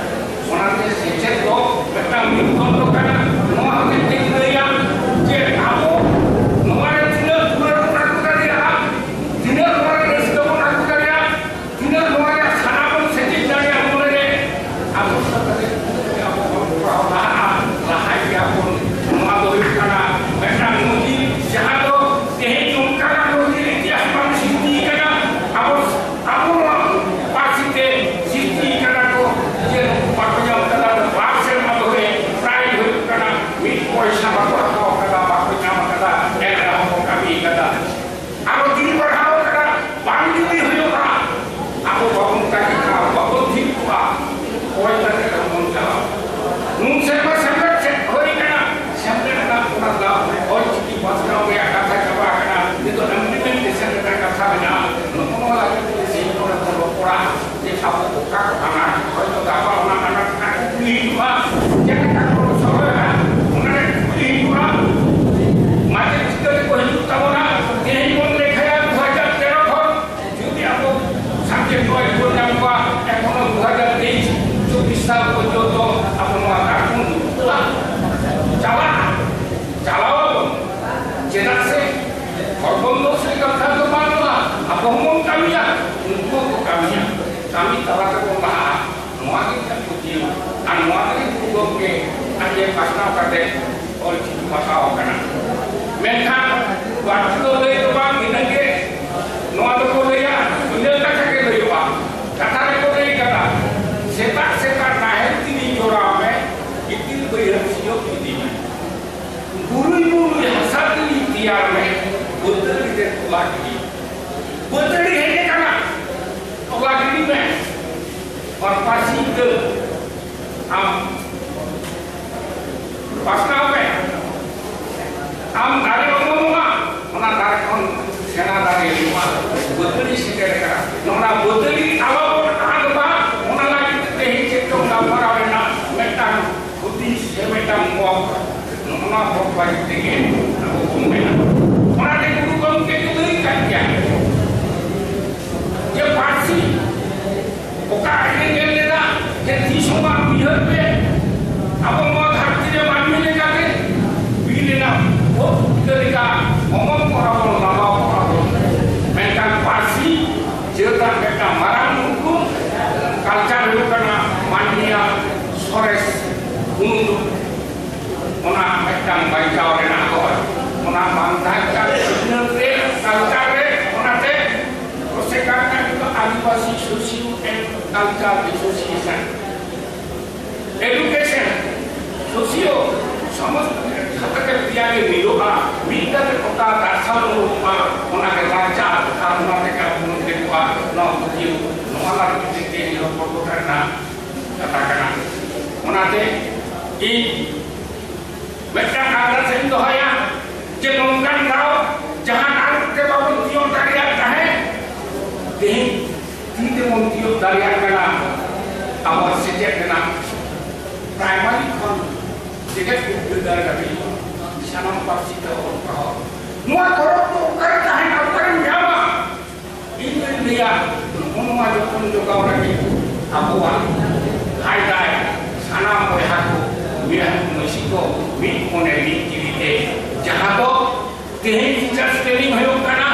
ᱚᱱᱟᱛᱮ ᱥᱮᱪᱮᱫ ᱫᱚ ᱢᱤᱫᱴᱟᱝ ᱢᱤᱫ ᱫᱚᱱ ᱫᱚ ᱠᱟᱱᱟ᱾ ᱱᱚᱣᱟ ᱦᱚᱛᱮᱡ ᱛᱮᱧ ᱞᱟᱹᱭᱟ ᱡᱮ ᱟᱵᱚ ᱱᱚᱣᱟ ᱨᱮ ᱛᱤᱱᱟᱹᱜ ᱫᱩᱞᱟᱹᱲ ᱵᱚᱱ ᱟᱹᱜᱩ ᱫᱟᱲᱮᱭᱟᱜᱼᱟ, ᱛᱤᱱᱟᱹᱜ ᱱᱚᱣᱟ ᱨᱮ ᱨᱟᱹᱥᱠᱟᱹ ᱵᱚᱱ ᱟᱹᱜᱩ ᱫᱟᱲᱮᱭᱟᱜᱼᱟ, ᱛᱤᱱᱟᱹᱜ ᱱᱚᱣᱟ ᱨᱮᱭᱟᱜ ᱥᱟᱱᱟ ᱵᱚᱱ ᱥᱮᱪᱮᱫ ᱫᱟᱲᱮᱭᱟᱜᱼᱟ ᱢᱚᱱᱮ ᱨᱮ, ᱟᱵᱚ ᱥᱟᱶᱛᱟ ᱨᱮ ᱟᱵᱚ ᱵᱚᱱ ᱠᱚᱨᱟᱣ ᱞᱟᱦᱟᱜᱼᱟ, ᱞᱟᱦᱟᱭ ᱜᱮᱭᱟ ᱵᱚᱱ᱾ ᱱᱚᱣᱟ ᱫᱚ ᱦᱩᱭᱩᱜ ᱠᱟᱱᱟ ᱢᱤᱫᱴᱟᱝ ᱢᱚᱱᱫᱤᱨ, ᱡᱟᱦᱟᱸ ᱫᱚ ᱛᱮᱦᱮᱧ ᱱᱚᱝᱠᱟᱱᱟᱜ ᱢᱚᱱᱫᱤᱨ ᱤᱛᱤᱦᱟᱥ ᱵᱟᱝ ᱥᱨᱤᱥᱴᱤ ᱠᱟᱱᱟ᱾ ᱟᱵᱚ, ᱟᱵᱚ ᱱᱚᱣᱟ ᱯᱟᱹᱨᱥᱤ ᱛᱮ ᱥᱨᱤᱥᱴᱤ ᱠᱟᱱᱟ ᱠᱚ, ᱡᱮ ᱱᱩᱠᱩ ᱵᱟᱠᱚ ᱧᱟᱢ ᱠᱟᱫᱟ, ᱵᱟᱨ ᱥᱮᱨᱢᱟ ᱫᱷᱚᱨᱮ ᱯᱨᱟᱭ ᱦᱩᱭᱩᱜ ᱠᱟᱱᱟ, ᱢᱤᱫ ᱯᱚᱭᱥᱟ ᱵᱟᱠᱚ ᱦᱟᱛᱟᱣ ᱠᱟᱫᱟ, ᱵᱟᱠᱚ ᱧᱟᱢ ᱠᱟᱫᱟ, ᱮᱱ ᱨᱮᱦᱚᱸ ᱠᱚ ᱠᱟᱹᱢᱤ ᱠᱟᱫᱟ᱾ ᱟᱨᱚ ᱡᱩᱫᱤ ᱯᱟᱲᱦᱟᱣ ᱠᱟᱱᱟ, ᱵᱟᱝ ᱡᱩᱫᱤ ᱦᱩᱭᱩᱜᱼᱟ, ᱟᱵᱚ ᱵᱟᱵᱚᱱ ᱛᱟᱹᱜᱤᱜᱼᱟ, ᱵᱟᱵᱚᱱ ᱛᱷᱤᱨ ᱠᱚᱜᱼᱟ, ᱚᱠᱚᱭ ᱛᱟᱹᱜᱤ ᱨᱮᱵᱚᱱ ᱪᱟᱞᱟᱣ? ᱱᱩᱱ ᱥᱮᱨᱢᱟ ᱥᱮᱢᱞᱮᱫ ᱥᱮᱫ ᱦᱩᱭ ᱠᱟᱱᱟ, ᱥᱮᱢᱞᱮᱫ ᱨᱮᱱᱟᱜ ᱚᱱᱟ ᱫᱟᱣ, ᱚᱞ ᱪᱤᱠᱤ ᱯᱟᱥᱱᱟᱣ ᱨᱮᱭᱟᱜ ᱠᱟᱛᱷᱟ ᱪᱟᱵᱟ ᱟᱠᱟᱱᱟ, ᱱᱤᱛᱚᱜ implementation ᱨᱮᱱᱟᱜ ᱠᱟᱛᱷᱟ ᱢᱮᱱᱟᱜᱼᱟ᱾ ᱱᱚᱜᱼᱚ ᱱᱚᱣᱟ ᱞᱟᱹᱜᱤᱫ ᱛᱮ ᱥᱮ ᱱᱚᱰᱮ ᱵᱚᱱ ᱨᱚᱯᱚᱲᱟ᱾ ᱡᱮ ᱟᱵᱚ ᱚᱠᱟ ᱠᱚ ᱟᱱᱟᱴ, ᱦᱚᱭᱛᱚ ᱜᱟᱯᱟ ᱚᱱᱟ ᱟᱱᱟᱴ ᱨᱮᱱᱟᱜ ᱠᱩᱠᱞᱤ ᱦᱤᱡᱩᱜᱼᱟ, ᱪᱮᱫ ᱞᱮᱠᱟ ᱠᱚ ᱥᱚᱦᱞᱮᱜᱼᱟ, ᱚᱱᱟ ᱨᱮ ᱠᱩᱠᱞᱤ ᱦᱤᱡᱩᱜᱼᱟ᱾ ᱢᱟᱪᱮᱫ ᱪᱤᱠᱟᱹ ᱛᱮᱠᱚ ᱦᱤᱡᱩᱜ ᱛᱟᱵᱚᱱᱟ? ᱛᱮᱦᱮᱧ ᱵᱚᱱ ᱞᱮᱠᱷᱟᱭᱟ ᱫᱩ ᱦᱟᱡᱟᱨ ᱛᱮᱨᱚ ᱠᱷᱚᱱ, ᱡᱩᱫᱤ ᱟᱵᱚ subject wise ᱵᱚᱱ ᱧᱟᱢ ᱠᱚᱣᱟ, ᱮᱠᱷᱚᱱᱳ ᱫᱩ ᱦᱟᱡᱟᱨ ᱛᱮᱭᱤᱥ ᱪᱚᱵᱵᱤᱥ ᱥᱟᱞ ᱯᱚᱨᱡᱚᱱᱛᱚ ᱟᱵᱚ ᱱᱚᱣᱟ ᱠᱟᱨᱠᱩᱱ ᱪᱟᱞᱟᱜᱼᱟ, ᱪᱟᱞᱟᱣ ᱟᱵᱚᱱ᱾ ᱪᱮᱫᱟᱜ ᱥᱮ ᱦᱚᱲ ᱵᱚᱱ ᱫᱳᱥ ᱞᱮᱠᱷᱟᱱ ᱫᱚ ᱵᱟᱝ ᱜᱟᱱᱚᱜᱼᱟ, ᱟᱵᱚ ᱦᱚᱸᱵᱚᱱ ᱠᱟᱹᱢᱤᱭᱟ, ᱩᱱᱠᱩ ᱦᱚᱸᱠᱚ ᱠᱟᱹᱢᱤᱭᱟ, ᱠᱟᱹᱢᱤ ᱛᱟᱞᱟ ᱛᱮᱵᱚᱱ ᱞᱟᱦᱟᱜᱼᱟ᱾ ᱱᱚᱣᱟ ᱜᱮ ᱤᱧᱟᱹᱜ ᱯᱟᱹᱛᱭᱟᱹᱣ᱾ ᱟᱨ ᱱᱚᱣᱟ ᱛᱮᱜᱮ ᱜᱩᱨᱩ ᱜᱚᱢᱠᱮ ᱟᱡ ᱮ ᱯᱟᱥᱱᱟᱣ ᱠᱟᱛᱮ ᱚᱞ ᱪᱤᱠᱤ ᱯᱟᱥᱱᱟᱣ ᱟᱠᱟᱱᱟ᱾ ᱢᱮᱱᱠᱷᱟᱱ ᱵᱟᱹᱲᱛᱤ ᱫᱚ ᱞᱟᱹᱭ ᱫᱚ ᱵᱟᱝ, ᱤᱱᱟᱹᱜ ᱜᱮ ᱱᱚᱣᱟ ᱫᱚᱠᱚ ᱞᱟᱹᱭᱟ, ᱤᱱᱟᱹ ᱠᱟᱛᱷᱟ ᱜᱮ ᱞᱟᱹᱭᱚᱜᱼᱟ᱾ ᱠᱟᱛᱷᱟ ᱨᱮᱠᱚ ᱞᱟᱹᱭ ᱠᱟᱫᱟ, "ᱥᱮᱛᱟᱜ ᱥᱮᱛᱟᱜ ᱱᱟᱦᱮᱞ ᱛᱤᱨᱤᱧ ᱡᱚᱲᱟᱣ ᱢᱮ, ᱜᱤᱛᱤᱞ ᱵᱟᱹᱭᱦᱟᱹᱲ ᱥᱤᱭᱳᱜ ᱤᱫᱤ ᱢᱮ, ᱵᱩᱨᱩᱭ ᱵᱩᱨᱩᱭ ᱦᱟᱥᱟ ᱛᱤᱨᱤᱧ ᱛᱮᱭᱟᱨ ᱢᱮ, ᱵᱟᱹᱛᱟᱹᱲᱤ ᱦᱮᱡ ᱟᱠᱟᱱᱟ, ᱛᱚᱞᱟ ᱜᱤᱰᱤ ᱢᱮ᱾ ᱟᱨ ᱯᱟᱹᱨᱥᱤ ᱤᱛᱟᱹ ᱟᱢ ᱯᱟᱥᱱᱟᱣ ᱢᱮ᱾ ᱟᱢ ᱫᱟᱨᱮ ᱚᱢᱚᱱᱚᱜᱼᱟ, ᱚᱱᱟ ᱫᱟᱨᱮ ᱠᱷᱚᱱ ᱥᱮᱬᱟ ᱫᱟᱨᱮ ᱦᱩᱭᱩᱜᱼᱟ᱾ ᱵᱟᱹᱛᱟᱹᱲᱤ ᱥᱮᱴᱮᱨ ᱟᱠᱟᱱᱟ᱾ ᱱᱚᱣᱟ ᱵᱟᱹᱛᱟᱹᱲᱤ ᱟᱞᱚ ᱵᱚᱱ ᱟᱫ ᱢᱟ, ᱚᱱᱟ ᱞᱟᱹᱜᱤᱫ ᱛᱮ ᱛᱮᱦᱮᱧ ᱪᱮᱫ ᱪᱚᱝ ᱜᱟᱞᱢᱟᱨᱟᱣ ᱨᱮᱱᱟᱜ ᱢᱤᱫᱴᱟᱝ ᱦᱩᱫᱤᱥ ᱥᱮ ᱢᱤᱫᱴᱟᱝ ᱢᱚᱛ, ᱱᱚᱜᱼᱚ ᱱᱚᱣᱟ ᱦᱚᱠ ᱵᱟᱹᱲᱤᱡ ᱛᱮᱜᱮ ᱟᱵᱚ ᱵᱚᱱ ᱢᱮᱱᱟ᱾ ᱚᱱᱟᱛᱮ ᱜᱩᱨᱩ ᱜᱚᱢᱠᱮ ᱠᱚ ᱞᱟᱹᱭ ᱠᱟᱫ ᱜᱮᱭᱟ ᱡᱮ ᱯᱟᱹᱨᱥᱤ ᱚᱠᱟ ᱨᱮᱜᱮ ᱧᱮᱞ ᱞᱮᱫᱟ ᱡᱮ ᱛᱤᱥ ᱦᱚᱸ ᱵᱟᱝ ᱩᱭᱦᱟᱹᱨ ᱯᱮ, ᱟᱵᱚ ᱱᱚᱣᱟ ᱫᱷᱟᱹᱨᱛᱤ ᱨᱮ ᱢᱟᱹᱱᱢᱤ ᱞᱮᱠᱟᱛᱮ ᱵᱤᱨ ᱨᱮᱱᱟᱜ ᱩᱫ ᱯᱩᱴᱠᱟᱹ ᱞᱮᱠᱟ ᱚᱢᱚᱱ ᱠᱚᱨᱟ ᱵᱚᱱ, ᱞᱟᱜᱟᱣ ᱠᱚᱨᱟ ᱵᱚᱱ, ᱢᱮᱱᱠᱷᱟᱱ ᱯᱟᱹᱨᱥᱤ ᱡᱟᱹᱛᱟᱜ ᱢᱤᱫᱴᱟᱝ ᱢᱟᱨᱟᱝ ᱩᱯᱨᱩᱢ, ᱠᱟᱞᱪᱟᱨ ᱦᱩᱭᱩᱜ ᱠᱟᱱᱟ ᱢᱟᱹᱱᱢᱤᱭᱟᱜ ᱥᱚᱨᱮᱥ ᱩᱱᱩᱫᱩᱜ᱾ ᱚᱱᱟ ᱢᱤᱫᱴᱟᱝ ᱵᱟᱧᱪᱟᱣ ᱨᱮᱱᱟᱜ ᱦᱚᱨ, ᱚᱱᱟ ᱵᱟᱝ ᱛᱟᱦᱮᱸ ᱠᱷᱟᱱ ᱥᱤᱠᱷᱱᱟᱹᱛ ᱨᱮ, ᱠᱟᱞᱪᱟᱨ ᱨᱮ, ᱚᱱᱟᱛᱮ ᱥᱮᱠᱟᱨ ᱠᱟᱱ ᱫᱚ Adivasi socio and culture association, education, socio, ᱥᱚᱢᱚᱥᱛᱚ ᱠᱷᱟᱛᱟ ᱜᱮ ᱯᱮᱭᱟ ᱜᱮ ᱢᱤᱫᱚᱜᱼᱟ, ᱢᱤᱫ ᱠᱟᱛᱮ ᱜᱚᱴᱟ ᱫᱟᱨᱥᱟᱣ ᱩᱰᱩᱠᱚᱜᱼᱟ, ᱚᱱᱟ ᱜᱮ ᱞᱟᱠᱪᱟᱨ, ᱟᱨ ᱚᱱᱟ ᱛᱮᱜᱮ ᱟᱵᱚ ᱵᱚᱱ ᱫᱮᱠᱚᱜᱼᱟ ᱱᱚᱣᱟ ᱯᱟᱹᱛᱭᱟᱹᱣ᱾ ᱱᱚᱣᱟ ᱞᱟᱹᱜᱤᱫ ᱛᱮ ᱛᱮᱦᱮᱧ ᱨᱚᱯᱚᱲ ᱜᱚᱴᱟ ᱨᱮᱱᱟᱜ ᱠᱟᱛᱷᱟ ᱠᱟᱱᱟ᱾ ᱚᱱᱟᱛᱮ ᱤᱧ ᱢᱤᱫᱴᱟᱝ ᱟᱨᱫᱟᱥ ᱤᱧ ᱫᱚᱦᱚᱭᱟ ᱡᱮ ᱱᱚᱝᱠᱟᱱ ᱫᱟᱣ ᱡᱟᱦᱟᱸ ᱫᱟᱣ ᱛᱮ ᱵᱟᱵᱚᱱ ᱛᱤᱭᱳᱜ ᱫᱟᱲᱮᱭᱟᱜ ᱛᱟᱦᱮᱸᱫ, ᱛᱮᱦᱮᱧ ᱛᱤ ᱛᱮᱵᱚᱱ ᱛᱤᱭᱳᱜ ᱫᱟᱲᱮᱭᱟᱜ ᱠᱟᱱᱟ᱾ ᱟᱵᱚᱣᱟᱜ ᱥᱮᱪᱮᱫ ᱨᱮᱱᱟᱜ ᱯᱨᱟᱭᱢᱟᱨᱤ ᱠᱷᱚᱱ ᱡᱮᱜᱮᱛ ᱵᱤᱨᱫᱟᱹᱜᱟᱲ ᱫᱷᱟᱹᱵᱤᱡ ᱥᱟᱱᱟᱢ ᱯᱟᱹᱨᱥᱤ ᱛᱮ ᱚᱞ ᱯᱟᱲᱦᱟᱣ᱾ ᱱᱚᱣᱟ ᱜᱚᱨᱚᱵ ᱫᱚ ᱚᱠᱟᱨᱮ ᱛᱟᱦᱮᱱᱟ, ᱚᱠᱟᱨᱮᱢ ᱧᱟᱢᱟ? ᱤᱧ ᱫᱩᱧ ᱞᱟᱹᱭᱟ, ᱱᱚᱜᱼᱚ ᱱᱚᱣᱟ ᱡᱚᱛᱚᱱ ᱡᱚᱜᱟᱣ ᱞᱟᱹᱜᱤᱫ ᱟᱵᱚᱣᱟᱜ ᱦᱟᱭ ᱫᱟᱭ ᱥᱟᱱᱟᱢ ᱵᱚᱭᱦᱟ ᱠᱚ, ᱢᱤᱫ ᱢᱟᱹᱡᱷᱤ ᱠᱚ, ᱢᱤᱫ ᱢᱚᱱᱮ ᱢᱤᱫ ᱡᱤᱣᱤ ᱛᱮ, ᱡᱟᱦᱟᱸ ᱫᱚ ᱛᱮᱦᱮᱧ teachers training ᱦᱩᱭᱩᱜ ᱠᱟᱱᱟ,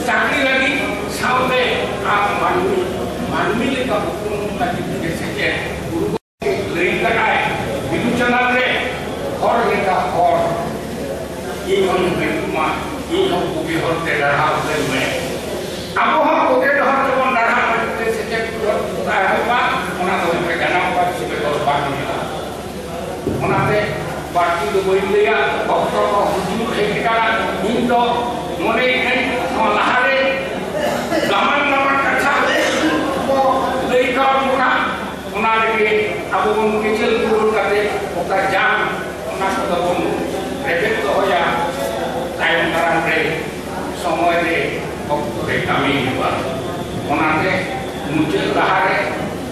ᱪᱟᱹᱠᱨᱤ ᱞᱟᱹᱜᱤᱫ ᱥᱟᱶᱛᱮ ᱟᱨ ᱢᱟᱹᱱᱢᱤ, ᱢᱟᱹᱱᱢᱤ ᱞᱮᱠᱟ ᱩᱯᱨᱩᱢ ᱞᱟᱹᱜᱤᱫ ᱛᱮ ᱥᱮᱪᱮᱫ ᱜᱩᱨᱩ ᱞᱟᱹᱭ ᱠᱟᱜᱼᱟᱭ, ᱵᱤᱫᱩ ᱪᱟᱸᱫᱟᱱ ᱨᱮ ᱦᱚᱲ ᱞᱮᱠᱟ ᱦᱚᱲ, ᱤᱧ ᱦᱚᱸᱧ ᱦᱩᱭᱩᱜ ᱢᱟ, ᱤᱧ ᱦᱚᱸ ᱵᱩᱜᱤ ᱦᱚᱨ ᱛᱮ ᱰᱟᱨᱦᱟᱣ ᱠᱟᱹᱧ ᱢᱮ᱾ ᱟᱵᱚ ᱦᱚᱸ ᱵᱩᱜᱤ ᱰᱟᱦᱟᱨ ᱛᱮᱵᱚᱱ ᱰᱟᱨᱦᱟᱣ ᱞᱟᱹᱜᱤᱫ ᱛᱮ ᱥᱮᱪᱮᱫ ᱠᱚ ᱛᱟᱦᱮᱸ ᱦᱩᱭᱩᱜᱼᱟ, ᱚᱱᱟ ᱫᱚ ᱦᱩᱭᱩᱜ ᱠᱟᱱᱟ ᱡᱟᱱᱟᱢ ᱯᱟᱹᱨᱥᱤ ᱵᱮᱜᱚᱨ ᱵᱟᱝ ᱦᱩᱭᱩᱜᱼᱟ᱾ ᱚᱱᱟᱛᱮ ᱵᱟᱹᱲᱛᱤ ᱫᱚ ᱵᱟᱹᱧ ᱞᱟᱹᱭᱟ, ᱚᱠᱛᱚ ᱠᱚ ᱦᱩᱡᱩᱜ ᱦᱮᱡ ᱟᱠᱟᱱᱟ᱾ ᱤᱧ ᱫᱚ ᱢᱚᱱᱮᱭᱮᱫᱟᱹᱧ ᱞᱟᱦᱟᱨᱮ ᱫᱟᱢᱟᱱ ᱫᱟᱢᱟᱱ ᱠᱟᱛᱷᱟ ᱠᱚ ᱞᱟᱹᱭ ᱠᱟᱜ ᱵᱚᱱᱟ᱾ ᱚᱱᱟ ᱨᱮᱜᱮ ᱟᱵᱚ ᱵᱚᱱ ᱵᱤᱪᱟᱹᱨ ᱫᱩᱲᱩᱵ ᱠᱟᱛᱮ ᱚᱠᱟ ᱡᱟᱝ, ᱚᱱᱟ ᱠᱚᱫᱚ ᱵᱚᱱ ᱨᱮᱵᱮᱫ ᱫᱚᱦᱚᱭᱟ᱾ ᱛᱟᱭᱚᱢ ᱫᱟᱨᱟᱢ ᱨᱮ ᱥᱚᱢᱚᱭ ᱨᱮ, ᱚᱠᱛᱚ ᱨᱮ ᱠᱟᱹᱢᱤ ᱦᱩᱭᱩᱜᱼᱟ᱾ ᱚᱱᱟᱛᱮ ᱢᱩᱪᱟᱹᱫ ᱞᱟᱦᱟᱨᱮ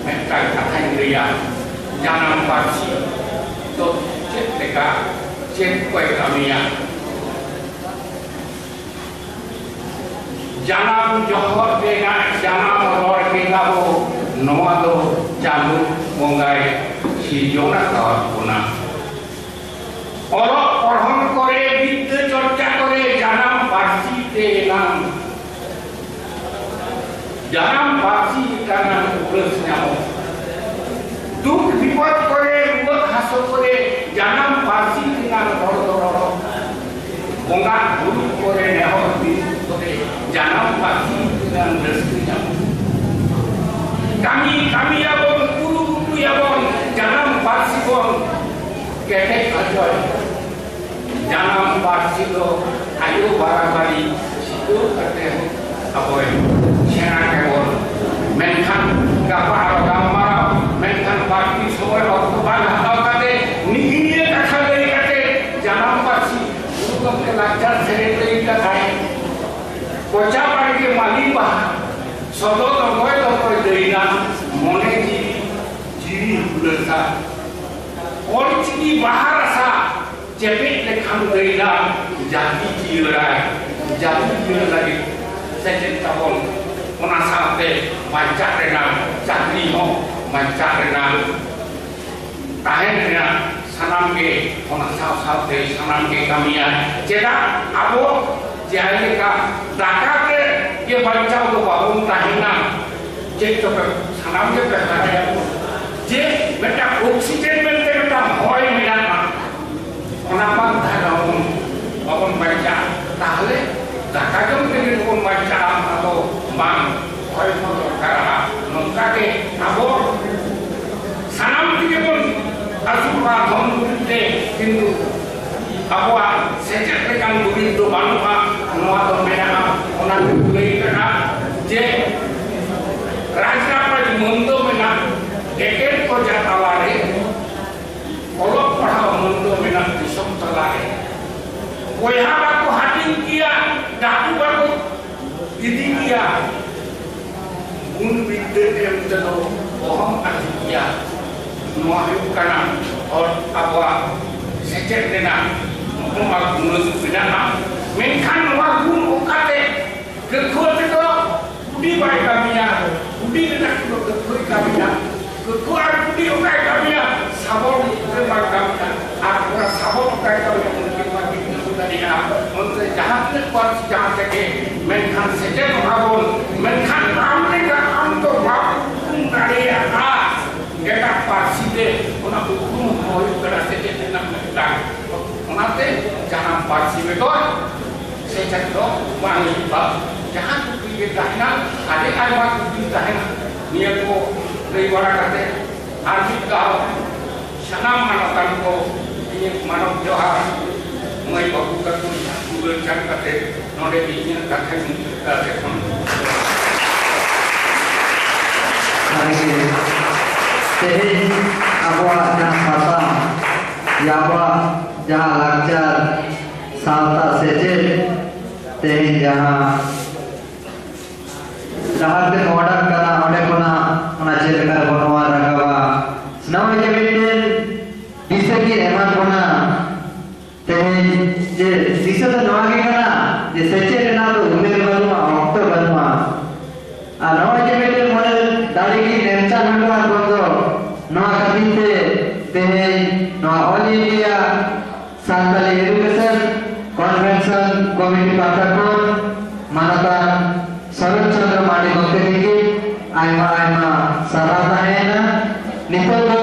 ᱢᱤᱫᱴᱟᱝ ᱠᱟᱛᱷᱟᱧ ᱞᱟᱹᱭᱟ, ᱡᱟᱱᱟᱢ ᱯᱟᱹᱨᱥᱤ ᱫᱚ ᱪᱮᱫ ᱞᱮᱠᱟ, ᱪᱮᱫ ᱠᱚᱭ ᱠᱟᱹᱢᱤᱭᱟ? ᱡᱟᱱᱟᱢ ᱡᱚᱦᱚᱜ ᱨᱮᱱᱟᱜ ᱡᱟᱱᱟᱢ ᱨᱚᱲ ᱜᱮ ᱛᱟᱵᱚ, ᱱᱚᱣᱟ ᱫᱚ ᱪᱟᱸᱫᱳ ᱵᱚᱸᱜᱟᱭ ᱥᱤᱨᱡᱚᱱ ᱟᱠᱟᱫ ᱵᱚᱱᱟ᱾ ᱚᱞᱚᱜ ᱯᱚᱲᱦᱚᱱ ᱠᱚᱨᱮ, ᱵᱤᱫᱽᱫᱟᱹ ᱪᱚᱨᱪᱟ ᱠᱚᱨᱮ ᱡᱟᱱᱟᱢ ᱯᱟᱹᱨᱥᱤ ᱛᱮ ᱮᱱᱟᱝ ᱡᱟᱱᱟᱢ ᱯᱟᱹᱨᱥᱤ ᱠᱟᱱᱟ ᱩᱯᱟᱹᱥ ᱧᱟᱢᱚᱜ᱾ ᱫᱩᱠ ᱵᱤᱯᱚᱫ ᱠᱚᱨᱮ, ᱨᱩᱣᱟᱹ ᱦᱟᱹᱥᱩ ᱠᱚᱨᱮ ᱡᱟᱱᱟᱢ ᱯᱟᱹᱨᱥᱤ ᱨᱮᱱᱟᱜ ᱨᱚᱲ ᱫᱚ ᱨᱚᱲᱚᱜ᱾ ᱵᱚᱸᱜᱟ ᱵᱩᱨᱩ ᱠᱚᱨᱮ, ᱱᱮᱦᱚᱨ ᱵᱤᱱᱛᱤ ᱠᱚᱨᱮ ᱡᱟᱱᱟᱢ ᱯᱟᱹᱨᱥᱤ ᱨᱮᱱᱟᱜ ᱨᱟᱹᱥᱠᱟᱹ ᱧᱟᱢᱚᱜ᱾ ᱠᱟᱹᱢᱤ ᱠᱟᱹᱢᱤᱭᱟᱵᱚᱱ, ᱠᱩᱨᱩᱢᱩᱴᱩᱭᱟᱵᱚᱱ ᱡᱟᱱᱟᱢ ᱯᱟᱹᱨᱥᱤ ᱵᱚᱱ ᱠᱮᱴᱮᱡ ᱦᱚᱪᱚᱭ᱾ ᱡᱟᱱᱟᱢ ᱯᱟᱹᱨᱥᱤ ᱫᱚ ᱟᱭᱳ ᱵᱟᱨᱟᱵᱟᱨᱤ ᱥᱤᱠᱟᱹᱣ ᱠᱟᱛᱮ ᱟᱵᱚᱭ ᱥᱮᱬᱟ ᱠᱮᱵᱚᱱ᱾ ᱢᱮᱱᱠᱷᱟᱱ ᱜᱟᱯᱟ ᱟᱨᱚ ᱜᱟᱞᱢᱟᱨᱟᱣ, ᱢᱮᱱᱠᱷᱟᱱ ᱵᱟᱹᱲᱛᱤ ᱥᱚᱢᱚᱭ ᱚᱠᱛᱚ ᱵᱟᱝ ᱦᱟᱛᱟᱣ ᱠᱟᱛᱮ ᱱᱤᱜᱤ ᱱᱤᱭᱟᱹ ᱠᱟᱛᱷᱟ ᱞᱟᱹᱭ ᱠᱟᱛᱮ ᱡᱟᱱᱟᱢ ᱯᱟᱹᱨᱥᱤ ᱜᱩᱨᱩ ᱜᱚᱢᱠᱮ ᱞᱟᱠᱪᱟᱨ ᱥᱮᱨᱮᱧ ᱞᱟᱹᱭ ᱠᱟᱛᱷᱟᱭ ᱠᱚᱪᱟ ᱵᱟᱲᱜᱮ ᱢᱟᱹᱞᱤ ᱵᱟᱦᱟ ᱥᱚᱫᱚᱨ ᱨᱚᱢᱚᱭ ᱫᱚᱠᱚᱭ ᱫᱟᱹᱭᱱᱟ ᱢᱚᱱᱮ ᱡᱤᱣᱤ ᱡᱤᱣᱤ ᱦᱩᱞᱟᱹᱥᱟ ᱚᱞᱪᱤᱠᱤ ᱵᱟᱦᱟ ᱨᱟᱥᱟ ᱪᱮᱯᱮᱫ ᱞᱮᱠᱷᱟᱱ ᱫᱟᱹᱭᱱᱟ ᱡᱟᱹᱛᱤ ᱡᱤᱭᱟᱹᱲᱟᱭ, ᱡᱟᱹᱛᱤ ᱡᱤᱭᱟᱹᱲ ᱞᱟᱹᱜᱤᱫ ᱥᱮᱪᱮᱫ ᱛᱟᱵᱚᱱ, ᱚᱱᱟ ᱥᱟᱶᱛᱮ ᱵᱟᱧᱪᱟᱜ ᱨᱮᱱᱟᱜ ᱪᱟᱹᱠᱨᱤ ᱦᱚᱸ, ᱵᱟᱧᱪᱟᱜ ᱨᱮᱱᱟᱜ ᱛᱟᱦᱮᱱ ᱨᱮᱱᱟᱜ ᱥᱟᱱᱟᱢ ᱜᱮ, ᱚᱱᱟ ᱥᱟᱶ ᱥᱟᱶᱛᱮ ᱥᱟᱱᱟᱢ ᱜᱮ ᱠᱟᱹᱢᱤᱭᱟ᱾ ᱪᱮᱫᱟᱜ ᱟᱵᱚ ᱡᱟᱦᱟᱸ ᱞᱮᱠᱟ ᱫᱟᱠᱟ ᱛᱮ ᱜᱮ ᱵᱟᱧᱪᱟᱣ ᱫᱚ ᱵᱟᱵᱚᱱ ᱛᱟᱦᱮᱱᱟ, ᱪᱮᱫ ᱪᱚᱯᱮ ᱥᱟᱱᱟᱢ ᱜᱮ ᱯᱮ ᱵᱟᱲᱟᱭᱟ ᱡᱮ ᱢᱤᱫᱴᱟᱝ ᱚᱠᱥᱤᱡᱮᱱ ᱢᱮᱱᱛᱮ ᱢᱤᱫᱴᱟᱝ ᱦᱚᱭ ᱢᱮᱱᱟᱜᱼᱟ, ᱚᱱᱟ ᱵᱟᱝ ᱛᱟᱦᱮᱱᱟ ᱵᱚᱱ, ᱵᱟᱵᱚᱱ ᱵᱟᱧᱪᱟᱜᱼᱟ᱾ ᱛᱟᱦᱞᱮ ᱫᱟᱠᱟ ᱡᱚᱢ ᱛᱮᱜᱮ ᱵᱚᱱ ᱵᱟᱧᱪᱟᱜᱼᱟ, ᱚᱱᱟ ᱫᱚ ᱵᱟᱝ, ᱦᱚᱭ ᱦᱚᱸ ᱫᱚᱨᱠᱟᱨᱟ᱾ ᱱᱚᱝᱠᱟ ᱜᱮ ᱟᱵᱚ ᱥᱟᱱᱟᱢ ᱛᱮᱜᱮ ᱵᱚᱱ ᱟᱹᱥᱩᱞᱚᱜᱼᱟ ᱫᱷᱚᱱ ᱫᱩᱨᱤᱵ ᱛᱮ, ᱠᱤᱱᱛᱩ ᱟᱵᱚᱣᱟᱜ ᱥᱮᱪᱮᱫ ᱞᱮᱠᱟᱱ ᱫᱩᱨᱤᱵ ᱫᱚ ᱵᱟᱹᱱᱩᱜᱼᱟ, ᱱᱚᱣᱟ ᱫᱚ ᱢᱮᱱᱟᱜᱼᱟ᱾ ᱞᱟᱹᱭ ᱠᱟᱱᱟ ᱡᱮ ᱨᱟᱡᱽᱱᱟᱯᱟᱡᱽ ᱢᱟᱹᱱ ᱫᱚ ᱢᱮᱱᱟᱜ ᱮᱴᱮᱫ ᱠᱚ ᱡᱟ ᱛᱟᱞᱟᱨᱮ, ᱚᱞᱚᱜ ᱯᱟᱲᱦᱟᱣ ᱢᱟᱹᱱ ᱫᱚ ᱢᱮᱱᱟᱜ ᱫᱤᱥᱚᱢ ᱛᱟᱞᱟᱨᱮ᱾ ᱵᱚᱭᱦᱟ ᱵᱟᱠᱚ ᱦᱟᱹᱴᱤᱧ ᱠᱮᱭᱟ, ᱰᱟᱠᱩ ᱵᱟᱠᱚ ᱤᱫᱤ ᱠᱮᱭᱟ, ᱜᱩᱱ ᱵᱤᱫᱽᱫᱟᱹ ᱮᱢ ᱛᱮᱫᱚ ᱚᱦᱚᱢ ᱟᱹᱛᱤᱧ ᱠᱮᱭᱟ᱾ ᱱᱚᱣᱟ ᱦᱩᱭᱩᱜ ᱠᱟᱱᱟ ᱦᱚᱲ ᱟᱵᱚᱣᱟᱜ ᱥᱮᱪᱮᱫ ᱨᱮᱱᱟᱜ ᱱᱚᱣᱟ ᱜᱩᱱ ᱢᱮᱱᱟᱜᱼᱟ᱾ ᱢᱮᱱᱠᱷᱟᱱ ᱱᱚᱣᱟ ᱜᱩᱱ ᱚᱠᱟᱛᱮ ᱜᱟᱹᱠᱷᱩᱲ ᱛᱮᱫᱚ ᱠᱩᱰᱤ ᱵᱟᱭ ᱠᱟᱹᱢᱤᱭᱟ, ᱠᱩᱰᱤ ᱨᱮᱱᱟᱜ ᱫᱚ ᱜᱟᱹᱠᱷᱩᱲ ᱠᱟᱹᱢᱤᱭᱟ, ᱜᱟᱹᱠᱷᱩᱲ ᱟᱨ ᱠᱩᱰᱤ ᱚᱠᱟᱭ ᱠᱟᱹᱢᱤᱭᱟ? ᱥᱟᱵᱚᱞ ᱨᱮ ᱵᱟᱭ ᱠᱟᱹᱢᱤᱭᱟ᱾ ᱟᱨ ᱚᱱᱟ ᱥᱟᱵᱚᱞ ᱚᱠᱟᱭ ᱠᱟᱹᱢᱤᱭᱟ? ᱩᱱᱠᱤᱱ ᱢᱟ ᱠᱤᱱ ᱠᱟᱹᱢᱤ ᱫᱟᱲᱮᱭᱟᱜᱼᱟ᱾ ᱚᱱᱛᱮ ᱡᱟᱦᱟᱸ ᱛᱤᱱᱟᱹᱜ ᱯᱟᱹᱨᱥᱤ ᱡᱟᱦᱟᱸ ᱛᱮᱜᱮ, ᱢᱮᱱᱠᱷᱟᱱ ᱥᱮᱪᱮᱫ ᱵᱟᱵᱚᱱ, ᱢᱮᱱᱠᱷᱟᱱ ᱟᱢ ᱞᱮᱠᱟ ᱟᱢ ᱫᱚ ᱵᱟᱢ ᱩᱯᱨᱩᱢ ᱫᱟᱲᱮᱭᱟᱜᱼᱟ᱾ ᱮᱴᱟᱜ ᱯᱟᱹᱨᱥᱤ ᱛᱮ ᱚᱱᱟ ᱩᱯᱨᱩᱢ ᱦᱚᱸ ᱦᱩᱭᱩᱜ ᱠᱟᱱᱟ ᱥᱮᱪᱮᱫ ᱨᱮᱱᱟᱜ ᱢᱤᱫᱴᱟᱝ᱾ ᱚᱱᱟᱛᱮ ᱡᱟᱦᱟᱸ ᱯᱟᱹᱨᱥᱤ ᱵᱮᱜᱚᱨ ᱥᱮᱪᱮᱫ ᱫᱚ ᱵᱟᱝ ᱦᱩᱭᱩᱜᱼᱟ᱾ ᱡᱟᱦᱟᱸ ᱠᱩᱠᱞᱤ ᱜᱮ ᱛᱟᱦᱮᱱᱟ, ᱟᱹᱰᱤ ᱟᱭᱢᱟ ᱠᱩᱠᱞᱤ ᱛᱟᱦᱮᱱᱟ᱾ ᱱᱤᱭᱟᱹ ᱠᱚ ᱞᱟᱹᱭ ᱵᱟᱲᱟ ᱠᱟᱛᱮ ᱟᱨ ᱢᱤᱫ ᱫᱷᱟᱣ ᱥᱟᱱᱟᱢ ᱢᱟᱱᱚᱛᱟᱱ ᱠᱚ ᱤᱧᱟᱹᱜ ᱢᱟᱱᱚᱛ ᱡᱚᱦᱟᱨ, ᱢᱟᱹᱭ ᱵᱟᱹᱵᱩ ᱛᱟᱠᱚ ᱫᱩᱞᱟᱹᱲ ᱪᱟᱞ ᱠᱟᱛᱮ ᱱᱚᱰᱮ ᱜᱮ ᱤᱧᱟᱹᱜ ᱠᱟᱛᱷᱟᱧ ᱢᱩᱪᱟᱹᱫ ᱮᱫᱟ᱾ ᱮᱠᱷᱚᱱ ᱛᱮᱦᱮᱧ ᱟᱵᱚᱣᱟᱜ ᱡᱟᱦᱟᱸ ᱥᱟᱛᱟᱢ, ᱡᱮ ᱟᱵᱚᱣᱟᱜ ᱡᱟᱦᱟᱸ ᱞᱟᱠᱪᱟᱨ, ᱥᱟᱶᱛᱟ, ᱥᱮᱪᱮᱫ, ᱛᱮᱦᱮᱧ ᱡᱟᱦᱟᱸ ᱰᱟᱦᱟᱨ ᱛᱮ ᱢᱚᱦᱰᱟᱜ ᱠᱟᱱᱟ, ᱚᱸᱰᱮ ᱠᱷᱚᱱᱟᱜ ᱚᱱᱟ ᱪᱮᱫ ᱞᱮᱠᱟ ᱨᱮᱵᱚᱱ ᱚᱣᱟᱨ ᱨᱟᱠᱟᱵᱟ, ᱱᱚᱜᱼᱚᱭ ᱡᱮ ᱢᱤᱫᱴᱮᱱ ᱫᱤᱥᱟᱹ ᱠᱤᱱ ᱮᱢᱟ ᱵᱚᱱᱟ, ᱛᱮᱦᱮᱧ ᱡᱮ ᱫᱤᱥᱟᱹ ᱫᱚ ᱱᱚᱣᱟ ᱜᱮ ᱠᱟᱱᱟ ᱡᱮ ᱥᱮᱪᱮᱫ ᱨᱮᱱᱟᱜ ᱫᱚ ᱩᱢᱮᱨ ᱵᱟᱹᱱᱩᱜᱼᱟ, ᱚᱠᱛᱚ ᱵᱟᱹᱱᱩᱜᱼᱟ᱾ ᱟᱨ ᱱᱚᱜᱼᱚᱭ ᱡᱮ ᱢᱤᱫᱴᱮᱱ ᱢᱚᱱᱮ ᱫᱟᱲᱮ ᱠᱤᱱ ᱮᱢ ᱪᱟᱞ ᱦᱚᱴᱚ ᱟᱫ ᱵᱚᱱ ᱫᱚ, ᱱᱚᱣᱟ ᱠᱷᱟᱹᱛᱤᱨ ᱛᱮ ᱛᱮᱦᱮᱧ ᱱᱚᱣᱟ All India Santali Education Convention Committee ᱯᱟᱦᱴᱟ ᱠᱷᱚᱱ ᱢᱟᱱᱚᱛᱟᱱ ᱥᱚᱨᱚᱛ ᱪᱚᱱᱫᱨᱚ ᱢᱟᱨᱰᱤ ᱜᱚᱢᱠᱮ ᱛᱤᱠᱤᱱ ᱟᱭᱢᱟ ᱟᱭᱢᱟ ᱥᱟᱨᱦᱟᱣ ᱛᱟᱦᱮᱸᱭᱮᱱᱟ᱾ ᱱᱤᱛᱚᱜ ᱫᱚ